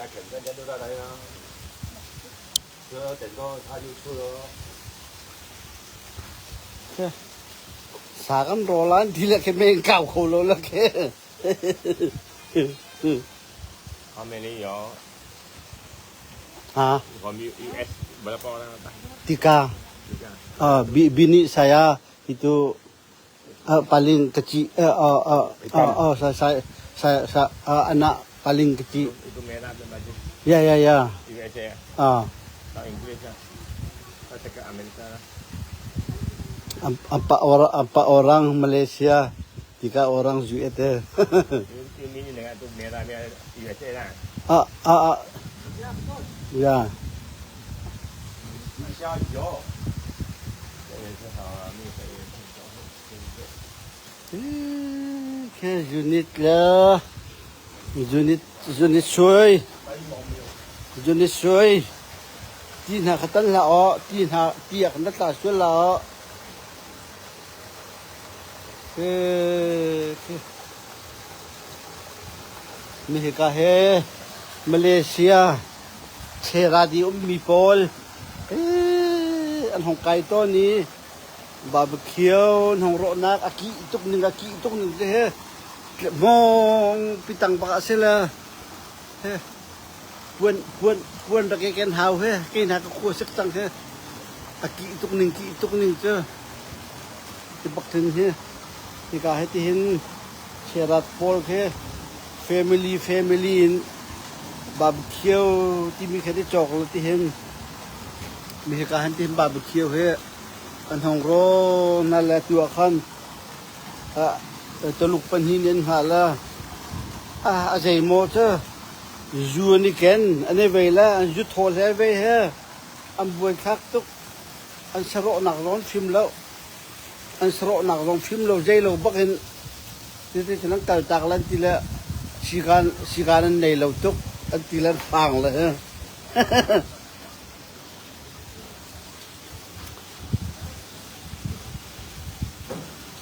Sa kan rawl an ti le ke men kau kho lo la ke. How many your Ha? From US berapa orang datang? Tiga. Tiga. Uh, bini saya itu uh, paling kecil uh, uh, uh, uh, uh, saya, saya, saya, saya uh, anak paling kecil. Itu, itu merah tu baju. Ya ya ya. USA. Ah. Tak English lah. Tak cakap Amerika lah. Empat orang empat orang Malaysia, tiga orang USA. Ini dengan tu merah ni USA lah. Ah ah ah. Ya. Ke unit le unit unit suai unit suai ti hna kha tan hlah aw ti hna ti ah khan na tla sual la aw ke ke mi hika he Malaysia Cheradi ummi pawl an hong kai tawn i barbecue an hong rawhnak a kih tuk ning a kih tuk ning te he hmawng pitang bak a si le he puan puan puan rak i ken hau he kei hna ka khua sik cang he a kih tuk ning kih tuk ning cu ti bak thin hi hika he tihin Cherat pawl khi family family in barbecue timi kha ti cawk lo tihin mi hika han tihin barbecue hi an hong ro na le tu ah khan Tuluk pahnih nih an hngah la a zeimaw cu zu an i ken an i vei le an zu thawl he vei he an buaithlak tuk an sarawhnak zong an fim lo an sarawhnak zong fim lo zei lo bak in cuticun an kaltak le an ti le sikaan sikaan an nei lo tuk an ti le an hrang le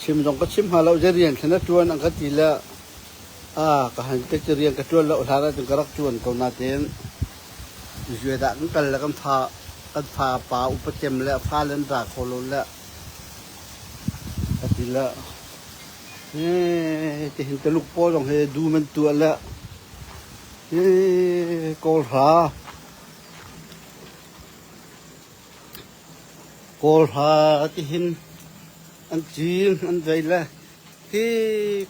Chim zong ka chim hnga lo zei rian thlen a ṭuan an ka ti le ah ka han ka rian ka ṭuan lo hlan ahcun ka rak ṭuan ko nain Zuedah kan kal le kan fa kan fa pa upa cem le a fale an ra kho lo le ka ti le tihin Tuluk pawl zong hi dum an tuah le Kawlhra Kawlhra tihin an cin an vei le hi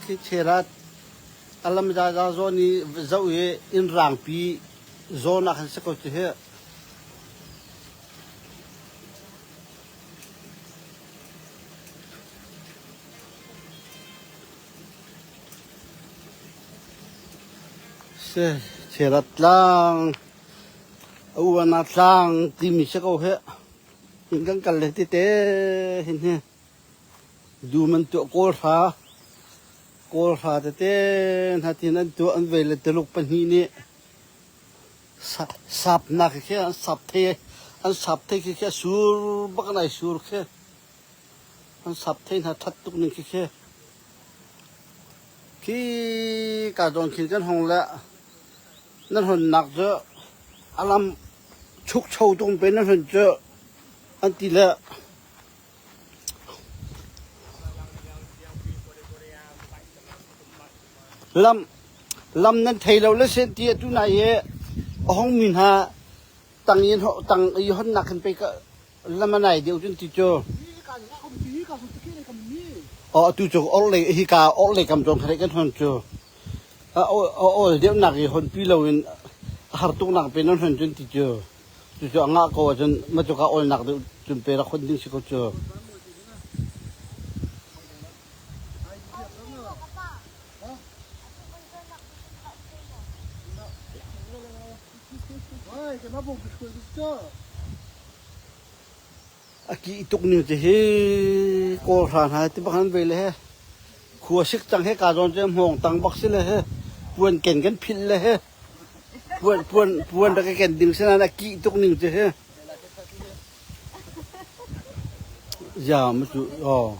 khi cherat a lam zaza zawn i zoh i inn rangpi zawn ah khan si ko cu hi. Si cherat tlang a uana tlang timi si ko hi. Hin kan kal le tete hin hi. Dum an tuah Kawlhra Kawlhra tete hna tin an tuah an vei le Tuluk pahnih nih sapnak khi an sap thei an sap thei khi khi sur bak an ai sur khi an sap thei hna that tuk ning khi khi khi ka zawn khin kan hong le nan honnak cu alam chukcho tung pe nan hon cu an ti le Lam lam nan thei lo le sen ti atu nai i a hongmi hna tang in tang i honnak khan pei ka lam a nai deuh cun ti cu. Oh atu cu orhlei hika orhlei kam zong kha kan hon cu. A ol deuhnak i honpi loin a har tuknak pe nan hon cun ti cu. Cucu a ngah ko ahcun macuka awlnak deuh cun pe rak hon ding si ko cu. A kih tuk ning cu hi Kawl hra hna ti bak an vei le he khua sik cang he ka zawn cu hmawng tang bak si le he puan ken kan philh le he Puan puan puan rak i ken ding si nain a kih tuk ning cu hi. Ya ma cu oh.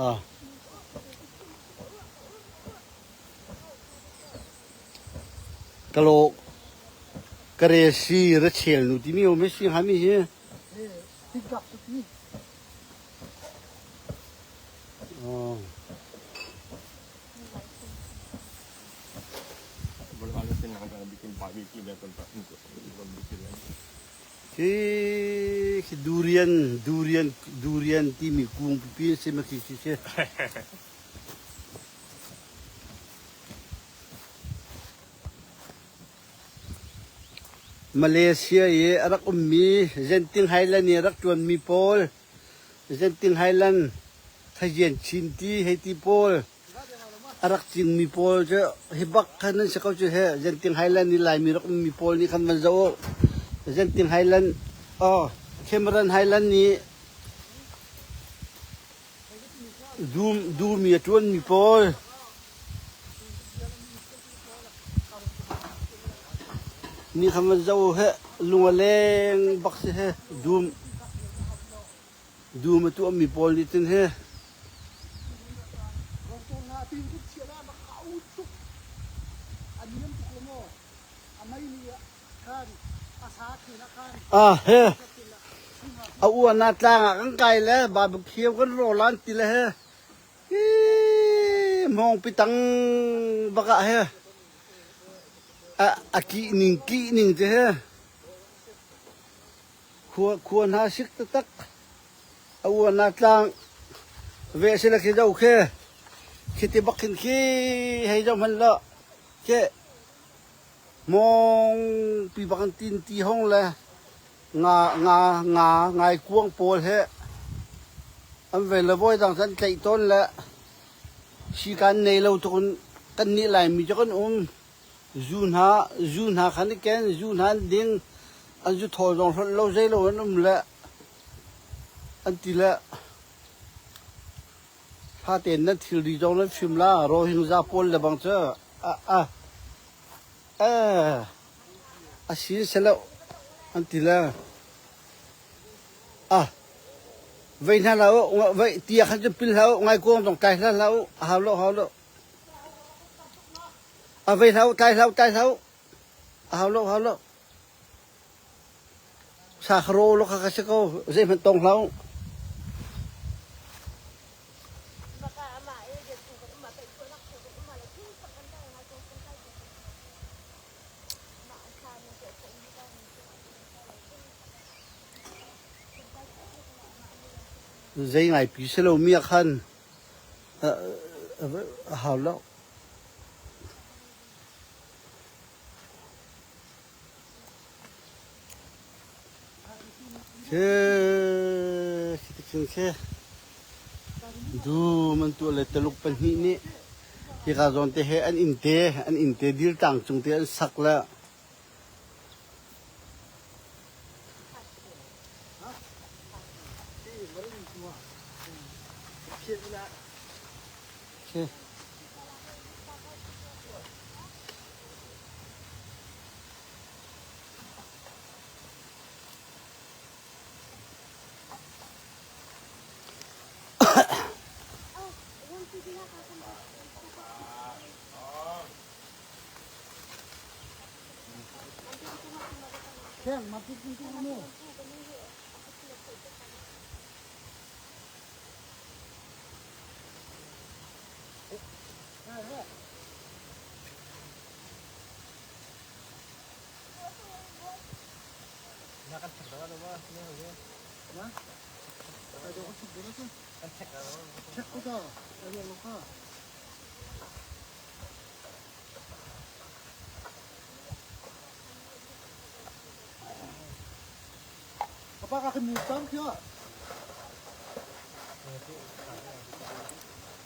Ah. Kalaw karesi rachel nu timi um si hnga mi hi. Oh. Hi khi durian durian durian timi kung pipi si ma khi si si. Malaysia i a rak ummi Genting Highland i a rak ṭuanmi pawl, Genting Highland Thajian Chin ti hei ti pawl, a rak cingmi pawl cu hi bak khan an si ko cu he Genting Highland i Laimi rak ummi pawl nih khan van zoh u. Genting Highland, oh, Cameron Highland nih Dum i a ṭuanmi pawl nih khan van zoh u heh, lung a leng bak si he. Dum dum a tuahmi pawl nih cun he. Ah he a uan ah tlang ah kan kai le barbecue kan rawl an ti le he hi hmawngpi tang bak ah he a a kih ning kih ning te he khua khua hna sik taktak a uan ah tlang ve si le khi zo khi khi ti bak khin khi hei zo hman lo khi Hmawngpi bak in tin ti hong le nga nga nga ngaikuang pawl he an ve le voi dang an tlaih tawn le sikan nei lo tuk in kan nih Laimi cu kan um. Zu hna zu hna khan i ken zu hna an ding an zu thawl zong hlonh lo zei lo an um le an ti le Tha tein nan thilri zong nan fim la Rohingya pawl le bang cu a a eh a si si lo an ti le ah vei hna hlah u vei tia khan cun pil hlah u ngaikuang zong tlai hlah hlah u a hau lo hau lo a vei hlah u tlai hlah u tlai hlah u a hau lo hau lo Sa kha rawl kha ka si ko zeihmanh tong hlah u. Zei ngaipi si lomi ah khan a hau lo. Dum an tuah le Taluk pahnih nih hika zawn te he an inn te an inn te diltlang cung te an sak le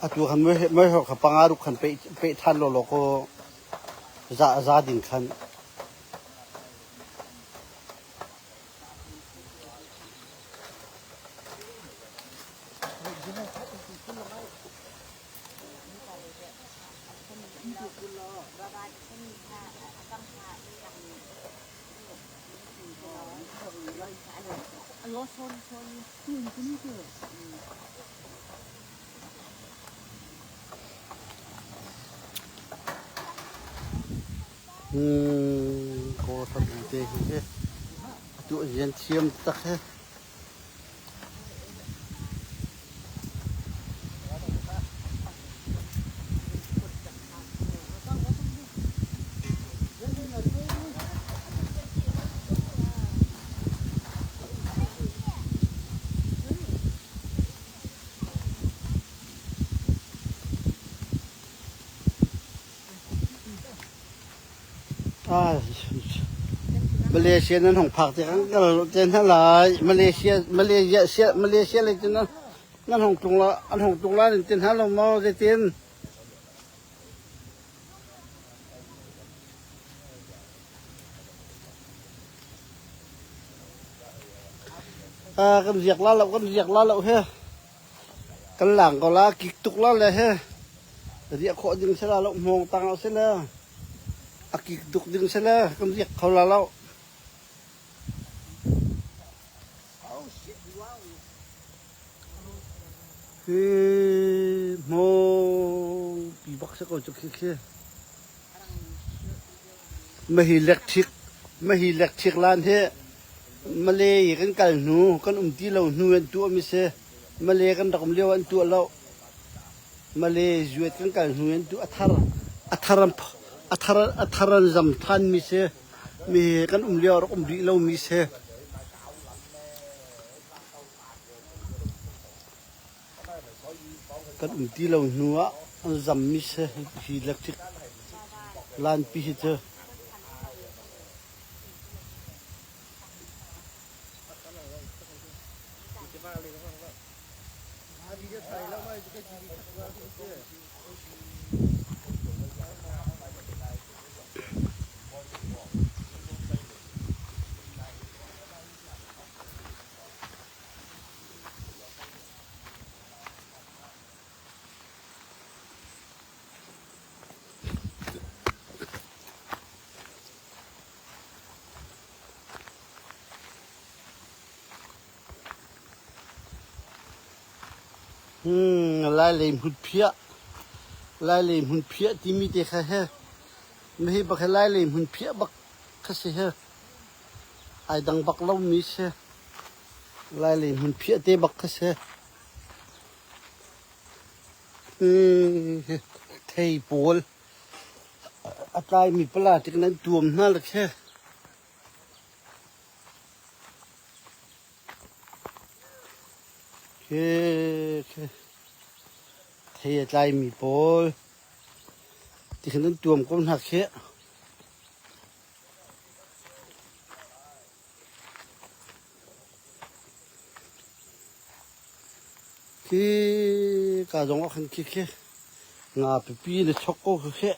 Atu khan meihawk kha panga ruk khan peh ṭhan lawlaw kaw za ding khan. Kawl hram te hi hi atu rian thiam tak hi. Malaysia nan hong phak tik an kal te hna lai. Malaysia Malaysia Malaysia lei cu nan nan hong tlung la an hong tlung la nan ti hna lo maw zeitin? Kan riak la lo kan riak la lo he. Kan lang ko la kik tuk la le he. Riah khawh ding si la lo hmawng tang si le a kik tuk ding si le kan riak kho la lo. Hi hmawng pi bak si ko cu khi khi. Mahi electric mahi electric lan hi Malay i kan kal hnu kan um ti lo hnu an tuah mi si. Malay kan rak um lio an tuah lo. Malay zuet kan kal hnu an tuah a thar a thar a thar a thar an zam than mi si. Mi kan um lio rak um rih lo mi si. Kan um ti lo hnu ah an zam mi si hi electric lanpi hi cu. Lailei hmunphiah Lailei hmunphiah timi te kha he Mahi bak hi Lailei hmunphiah bak kha si he. Ai dang bak lomi si. Lailei hmunphiah te bak kha si. Thei pawl a tlaimi palatik nan tuam hna le khi. Khi khi thei a tlaimi pawl tikhin nan tuam ko hna khi. Khi ka zong ah khan khi khi nga pipi na chok ko khi khi.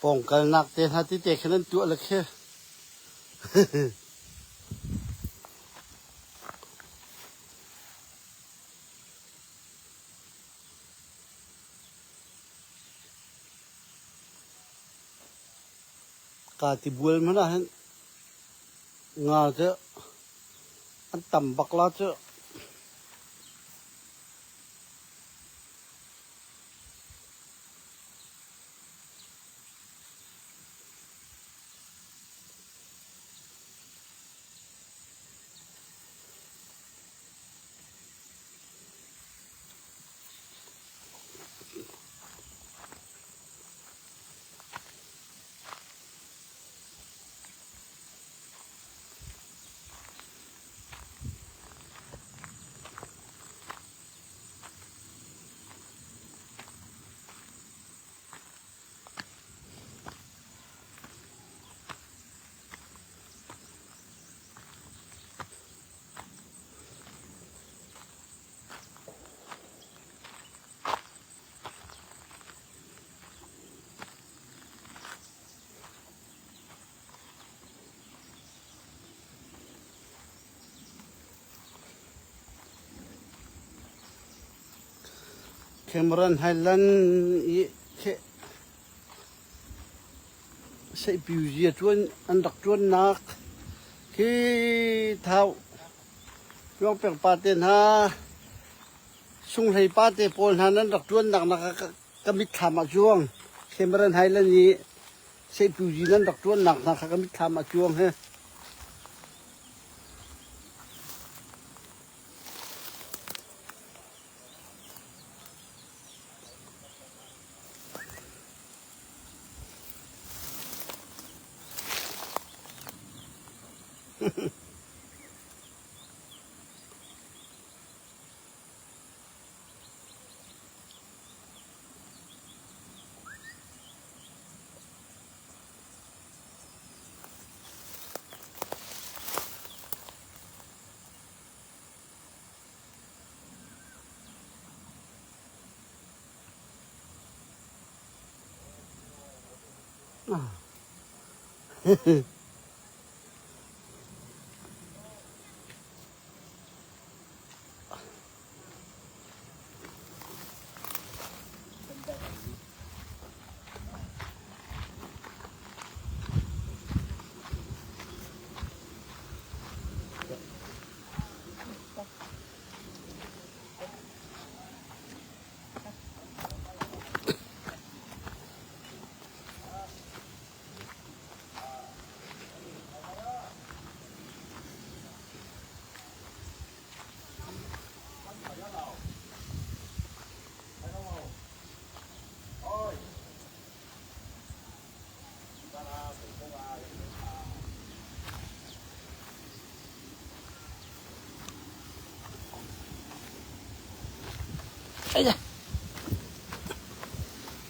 Pawngkalnak te hna tete khin an tuah le khi. Ka tibual hmanh ah hin nga cu an tam bak la cu. Cameron Highland i khi. Seihpiu ṭuan an rak ṭuannak khi Thau Luangpek pa te hna, Sunghlei pa te pawl hna nan rak ṭuannak nak ah ka mitthlam ah cuang. Cameron Highland i Seihpiu nan rak ṭuannak hna kha ka mitthlam ah cuang he.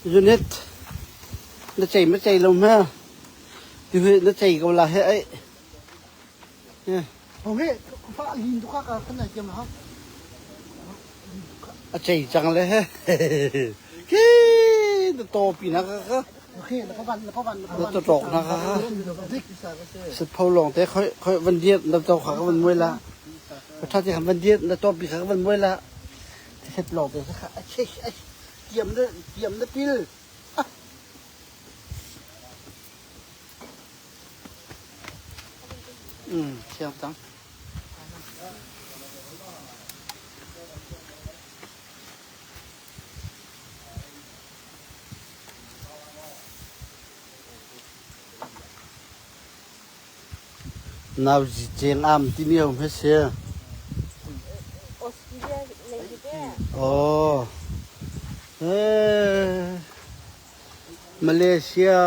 Unit na cei ma cei lo hme tu hi na cei ko la he ai. A cei cang le he. Khi na to pi na ka ka. Na to tok na ka ka. Sit pho long te khoi khoi van diet na to kha ka van muai la. Tha te van diet na to pi kha ka van muai la. Sit long te kha a che a tiam na tiam na pil. Thiang cang. Nau zi ceng am timi hom he si. Australia lei hi te. Oh. Eh. Malaysia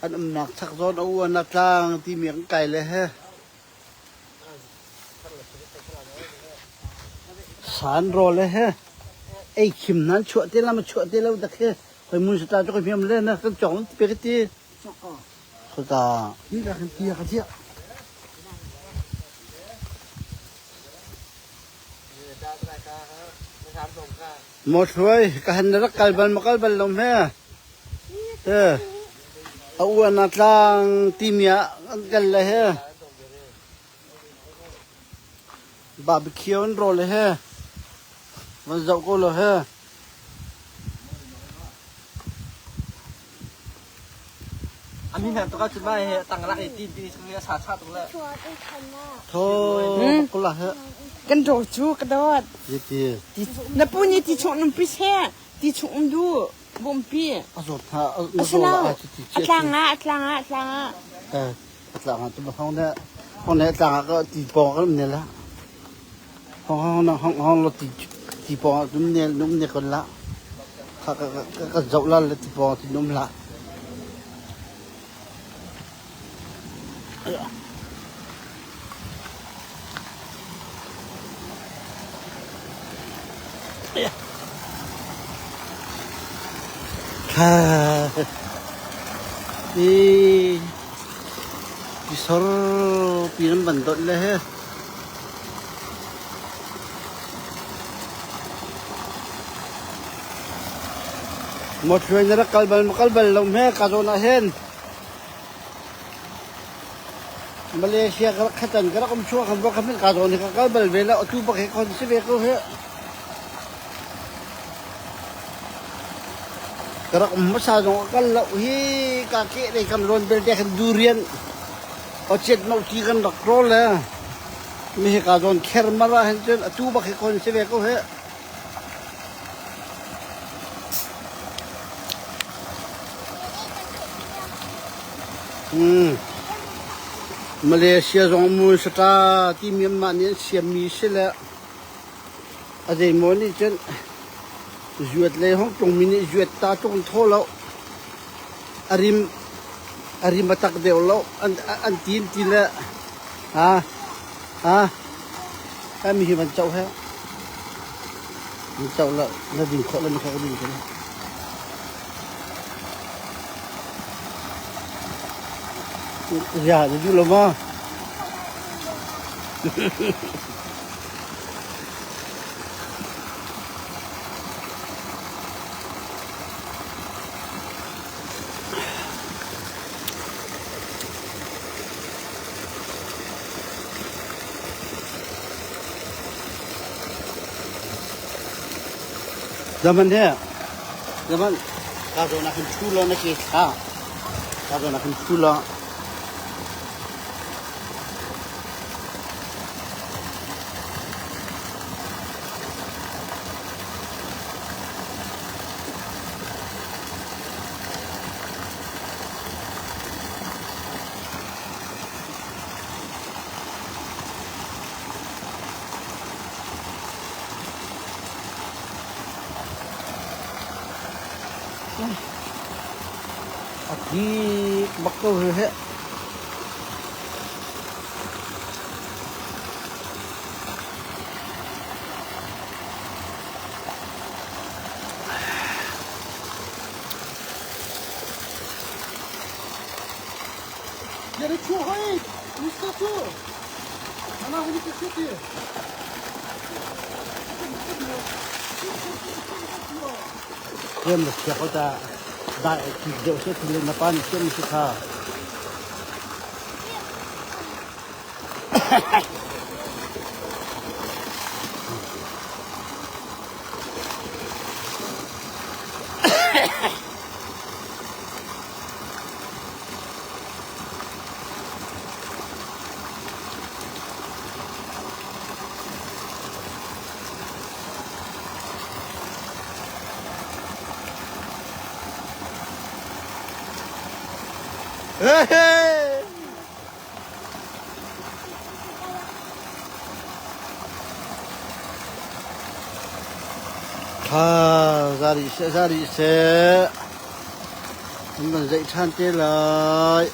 an umnak chak zawn a uan a tlang timi an kai le he. San rawl le he. Ei khim nan chuah te la ma chuah te lo dak he. Hoi mun sa ta chu ko hmiam le na kan chong pe ka ti. Khota. Ni ka kan tia ka tia. Maw Thluai, ka han na rak kal bal ma kal bal lo hme. Te, a uan a tlang timi ah an kal le he. Barbecue an rawl le he. Van zoh ko lo he. Amin hna tuk ahcun mai he tang lak i tin ti chung i sa cha tuk le. Tho kula he. Kan ro cu ka dawt. Ti. Na pu nih ti chung num pi she ti chung um du bum pi. A zawt ha na zaw la ti ti. A tlang ah a tlang ah a tlang ah. Eh a tlang ah tu ba hong ne hong ne tlang ah ka ti pong kan ne la. Hong hong na hong hong lo ti ti pong ah num ne num ne kon la. Kha ka ka ka zoh la le ti pong ti num la. Kha ti ti sor pi nan ban dot le he. Mawthluai na rak kal bal ma kal bal lo hme ka zawn ah hin. Malaysia ka rak khatan ka rak um chuak kan bok ka zawn hi ka kal bal ve la atu bak hi kon si ve ko hi. Ka rak um hmasa zong a kal lo hi ka ke lei kan rawn belte khan durian awciat mauti kan rak rawl le mi hika zawn khermar ah hin cun atu bak hi kon si ve ko he. Malaysia zong mun sata ti Myanmar nih an siammi si le a zeimaw nih cun zuat lei hong tlungmi nih zuat ta tuk an thaw lo. A rim a rim a tak deuh lo an an tin ti le ha ha mi hi van coh he van coh lo na din khawh lo mi kha ka din ko. Ya, na duh lo maw? Zaman he zaman ka zawn ah khan ṭhu law na ke thla ka zawn ah khan ṭhu law. A kik bak ko hi he. Kem na siak ko ta dai kik deuh se thil na pa nih siam si kha. Hey! Tha za rih seh, za rih seh. An van zeih ṭhan te lai.